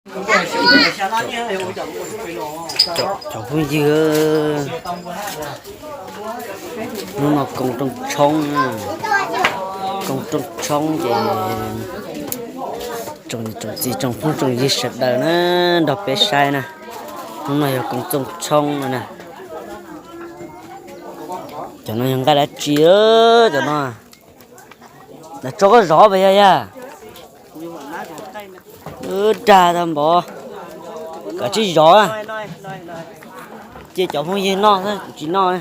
Cov phooj ywg, hnub no koom rooj tshoob, koom rooj tshoob ces tsoom niam tsoom txiv tsoom phooj tsoom ywg sawv daws na, nrog peb saib na. Hnub no yog koom rooj tshoob no na. Cov no yog nqaij dab tsi? Cov no, lawv tso koj zov pas yog yag? Dag tag npov, kav tsij zov. Cia cov phooj ywg noj xwb, kuv tsis noj.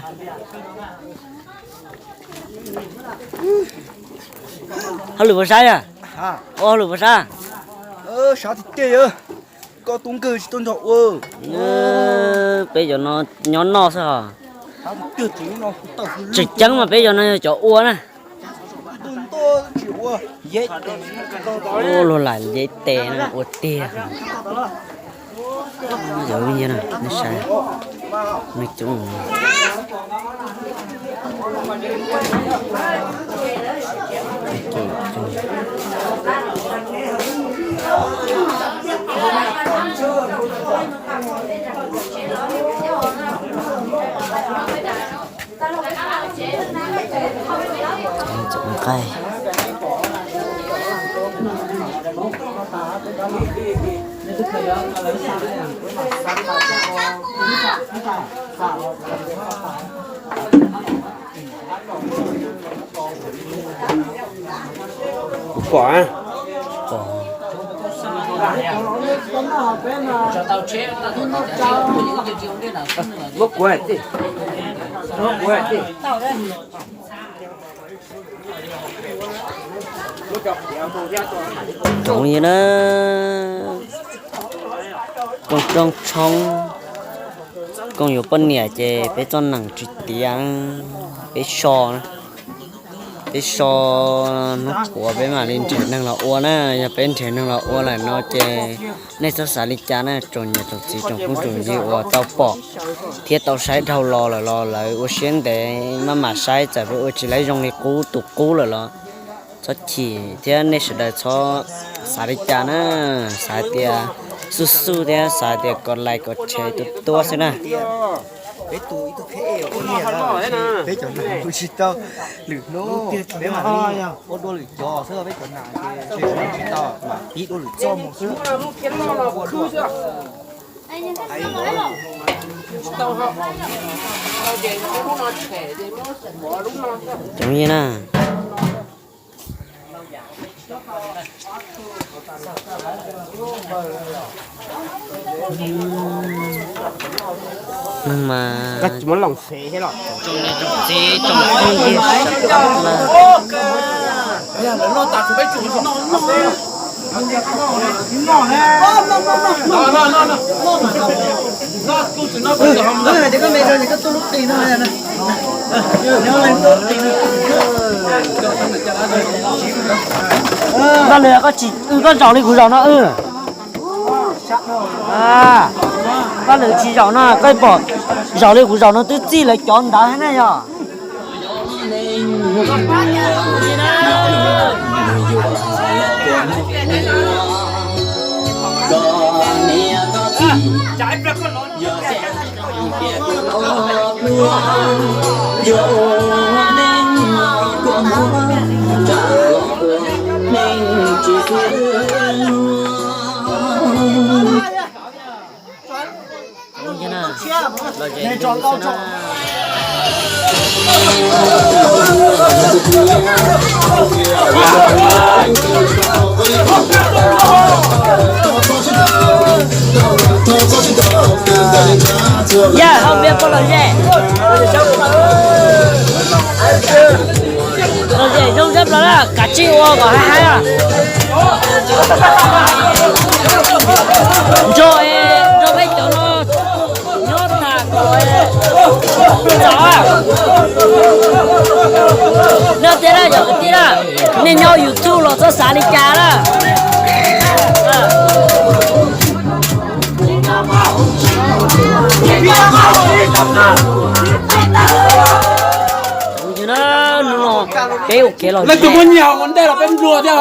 Hauj lwm puas sab yog? Ua hauj lwm puas sab? Sab tiag tiag, koj tub nkawg tsis tuaj nrog ua. Peb cov no nyob noj xwb os. Tseem ceeb mas peb cov no yog cov ua na. Luag lam yev tes na ua tiag. Cov nej saib, nej coob. Nqaij. Kuv pom. Muab kuv hais tij, muab kuv hais tij. Koom li na, koom rooj tshoob, koom yuav poj niam ces peb txoj nees tsis tiav, peb so na. Peb so hnub puav peb mam li nrhiav neeg los ua na. Yog peb nrhiav neeg los ua lawm no ces nej txhob xav li cas na, tsoom niam tsoom txiv tsoom phooj tsoom ywg uas tau pom thiab tau saib dhau los lawm los lawv ua siab ntev maj mam saib, txawm peb ua tsis laib zoo li qub tus qub lawm los txhob chim thiab nej sawv daws txhob xav li cas na. Xav hais tias xub xub thiab xav hais tias kom like kom share tuab tuab xwb na. Peb tu ib tug kheb ua niam, peb cov neeg ua tsis tau, lwm hnub peb mam li ua dua lwm cov xwb, peb cov neeg ces tsis tau, mam pib dua lwm txoj mus xwb. Cov na. Neeg mas tsoom niam tsoom txiv tsoom phooj ywg sawv daws na. Koj lwm koj tsis, koj zaum li kuv zaum no wb. Koj lwm tsis zaum no, koj pom zaum li kuv zaum no twb txij lawv cov ntawd na yog. Yog hauv npias puas lom zem? Lom zem zoo siab plaws na, kav tsij ua kom haib haib. Nrog, nrog peb cov no nyob tham kom txaus. No tiag na yog kwv tij na, nej nyob YouTube los txhob xav li cas na. Hnub no Peb ua kev los, leej twg muaj nyiaj ua ntej los peb nplua thiab.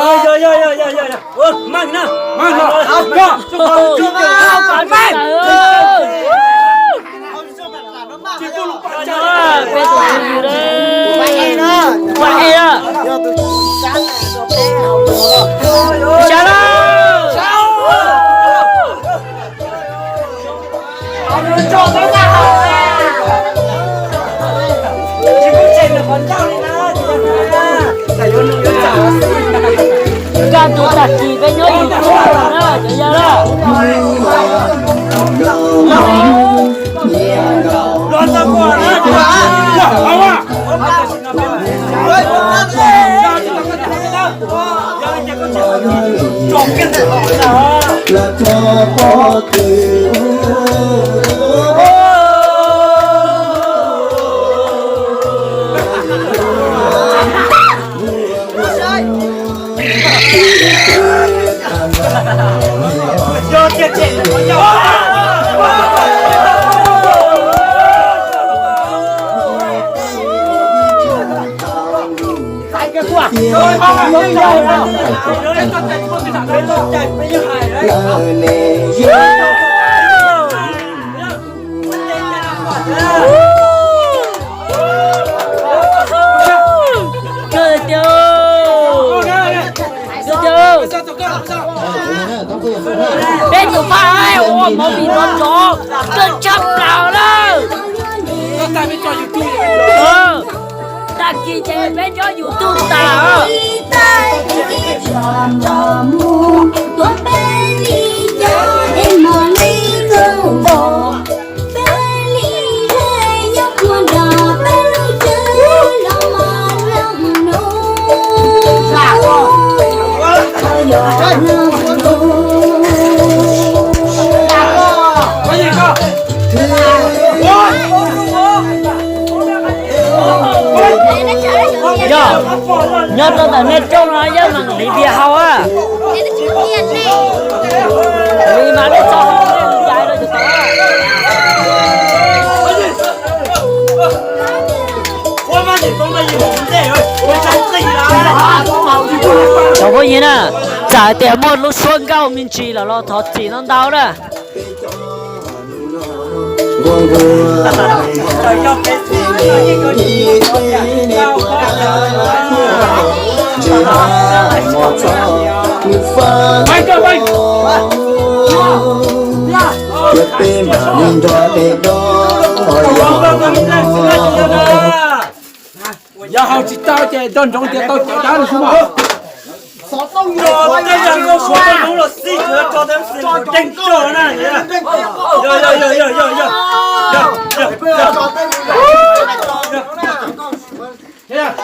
Nkag tus tag kis peb nyob YouTube na cov yawg na. Peb tus phaj ua movie no tsov kawg tshaj plaws lawm. Tag kis ces peb nyob YouTube tas. Yog, nyob rau ntawm nej rooj no yog mam li vias hau a. Li mas nej txhob hau, nej mus yais rau tus tod. Cov phooj ywg na, txawm tias muaj lub suab nkauj me ntsis los los thov txim no ntau na. Yog hau tsis tau ces nco ntsoov tias tau cov dab no xwb mas.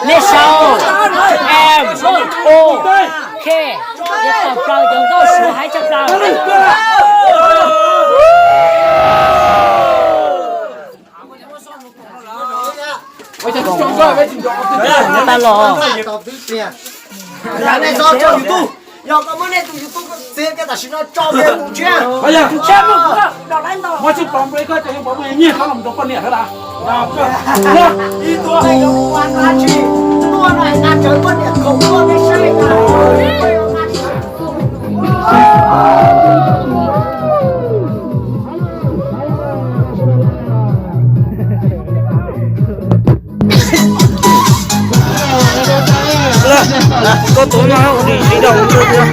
Nej sau M O K, ces tawm plaws cov nkauj Suav haib tshaj plaws. Tag los. Yog koj muab nej tus YouTube txiav kiag tam sim no tso kiag mus ntshiab. Muab tsis pom npua koj ces yuav pom muaj nyiaj koj los rau poj niam thiab na. Ib tug yuav ua dab tsi, tuaj no na tsawv poj niam khoom tuaj nej saib. Koj tuav no ua dim dim rau ua ntsuag tiag.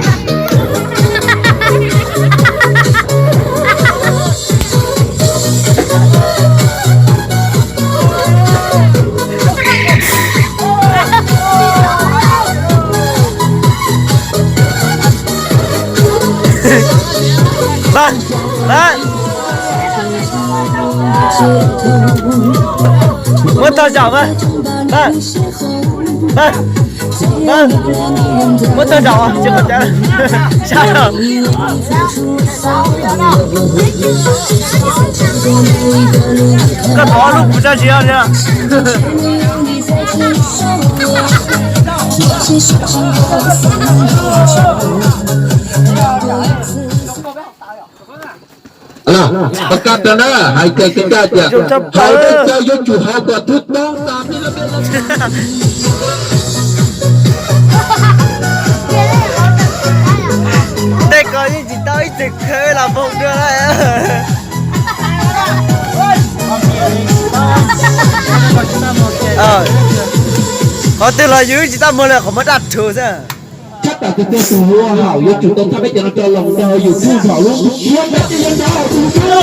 Muab tag zaum mas. Muab tag zaum tsis qhov cab. Koj thov lub kuv sab siab li. Pab kab rau na, hais tias kev cai tias hais tias yuav tsum hais kom thwj toob tas. Tej ko yeej tsis tau ib txwm khawb los npoog dua lawm. Qhov twg los yus tsis tau muag li qhov muaj daj rhuv xwb. Sab tas tias tus hu ua Haum yuav tsum tau thaj peb cov no rau los mus rau YouTube thaum lub siab peb cov no rau tus hu.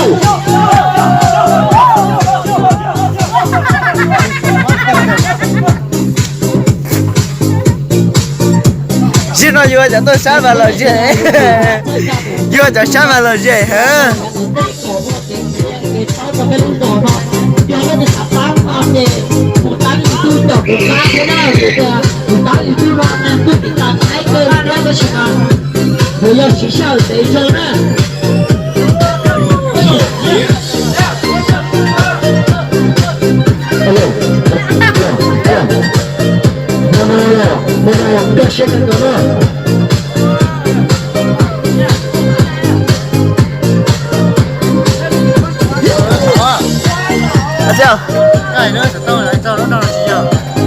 Zim no yuav cov tuaj sab mas lom zem, yuav cov sab mas lom zem heev.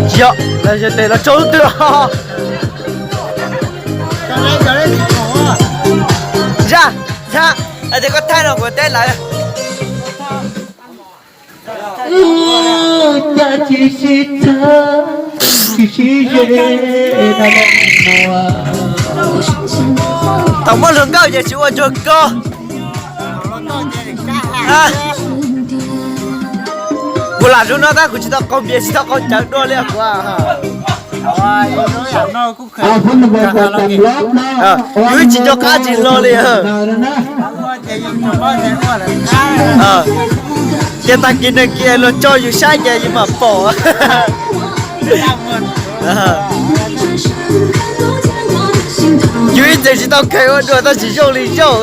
Tsis yog, lawv tes los tsaug lub twg. Zaj, zaj, hais tias koj thaij no kuv teb lawv. Thaum muaj hluas nkauj ces tsis ua ntsug koj. Kuv lam zoo no tab kuv tsis tau qaug npias tsis tau qaug cawv dua li kuv. Kuv tsis nco qab tsis hlo li. Ces tag kis nag kis luag tso yus saib ces yus mam pom. Yus ib txwm tsis tau kheev ua dua tab sis zoo li zoo.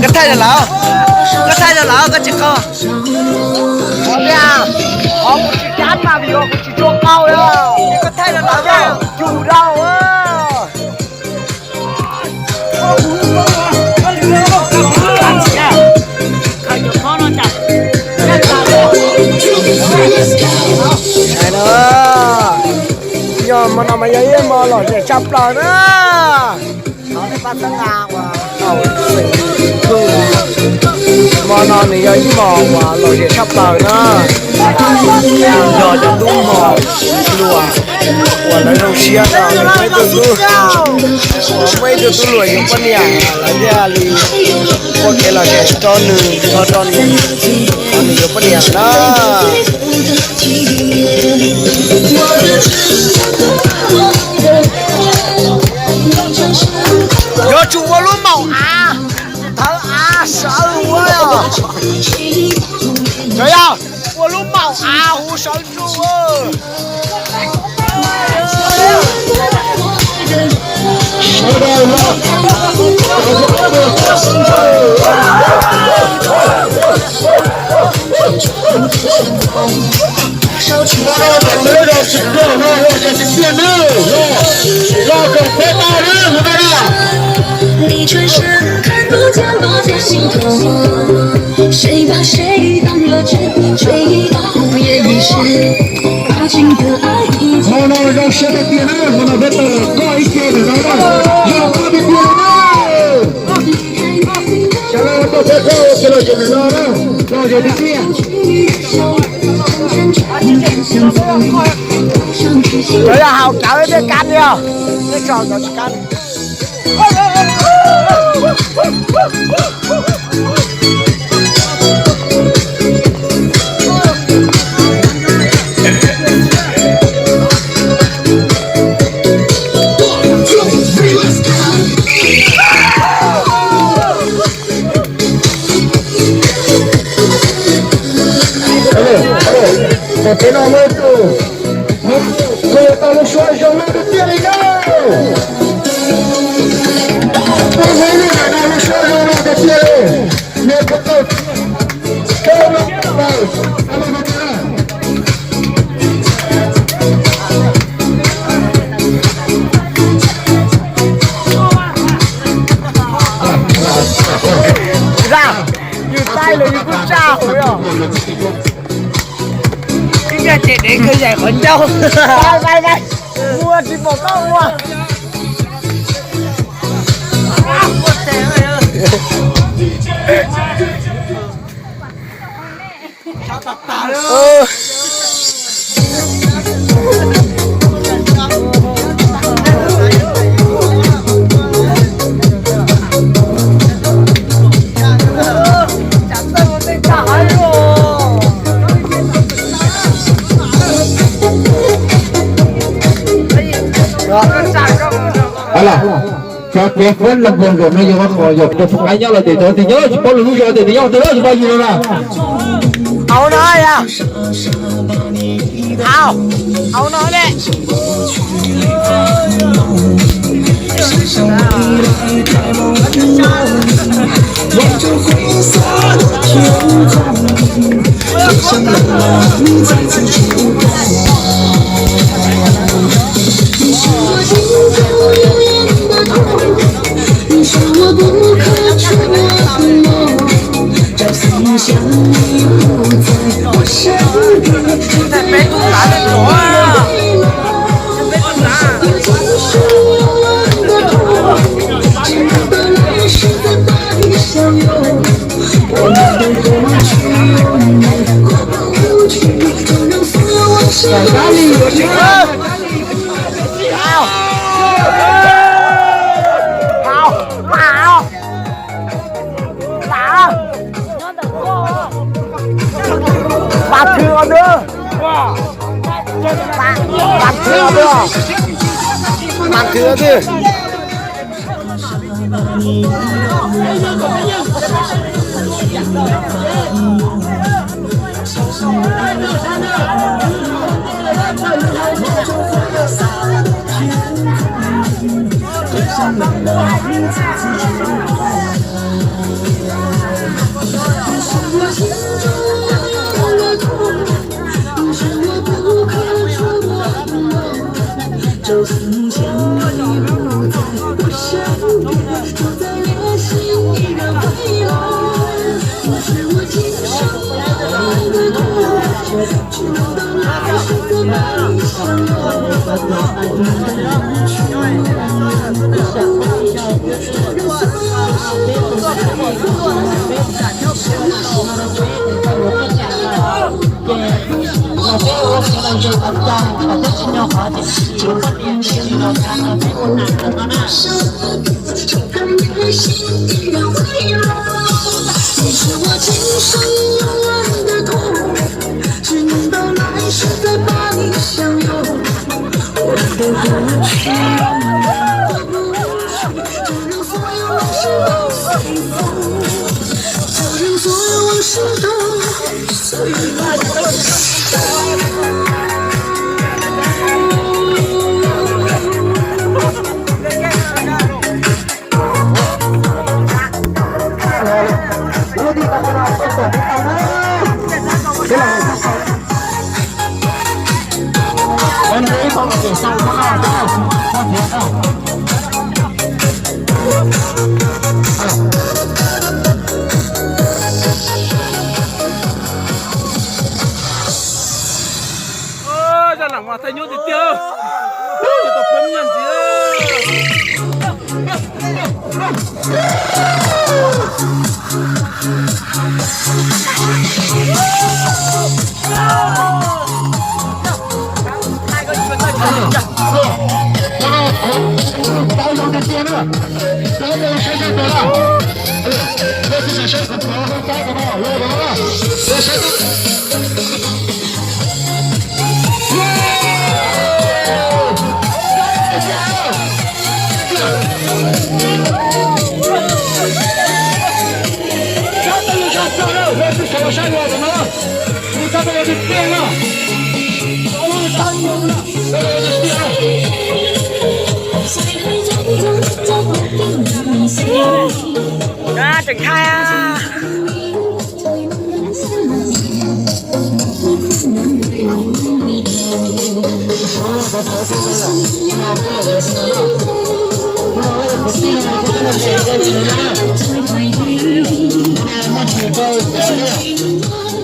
Koj thaij rau lawv, koj thaij rau lawv koj tsis qaug. Qhov kuv tsis cab mas vim kuv tsis tshua qaug os. Koj thaij rau lawv, yus rau. Nyob hmo no mas yog ib hmo lom zem tshaj plaws na. Hmo no nws yog ib hmo uas lom zem tshaj plaws na. Yog cov tub hmos hluas uas lawv zoo siab rau muaj ib tug tub, muaj ib tug tub hluas yuav poj niam, lawv thiaj li ua kev lom zem rau nws, rau nws, nws yuav poj niam na. Yuav tsum ua lub maum av, thawv av sawv ua, cov yog ua lub maum av huv sawv ntsug. Hmo no zoo siab tiag tiag na, hmo no peb tau los koj ib ce ntawm no na, yog koj tiag tiag na. Sawv daws tuaj peb koj ua ke los zem ntawm no na, los zem tiag tiag. Cov yog haus cawv tej kab li os, tej tso cov tsis kab li. Tam sim no muaj ib tug, muaj ib tug tau lub suab zoo nkauj tiag tiag li na. Muaj ib tug tau lub suab zoo nkauj tiag tiag li. Nws puas tau, tau no, tau no tiag. Lawv yus kuj tsa hauv yog. Ib yam ces dev kawg yaim qhov ncauj. Ua tsis pom koj ua. Cov kev fuab los nkaus no yog qhov yog cov phooj ywg nyob los tias cov tias nyob tsis paub lus lub zos tias nws nyob twg los tsis paub yus no na. Hauv no yog. Hauv, hauv no ne. Peb tug lav tej tuaj, peb tug lav. Mas thw os nws. Mas thw os nws. Mas thw os nws. Zaj nam mas thaij nyuaj tiag tiag. Tau peb nyuaj ntxiv. Tseem khai. Ua li,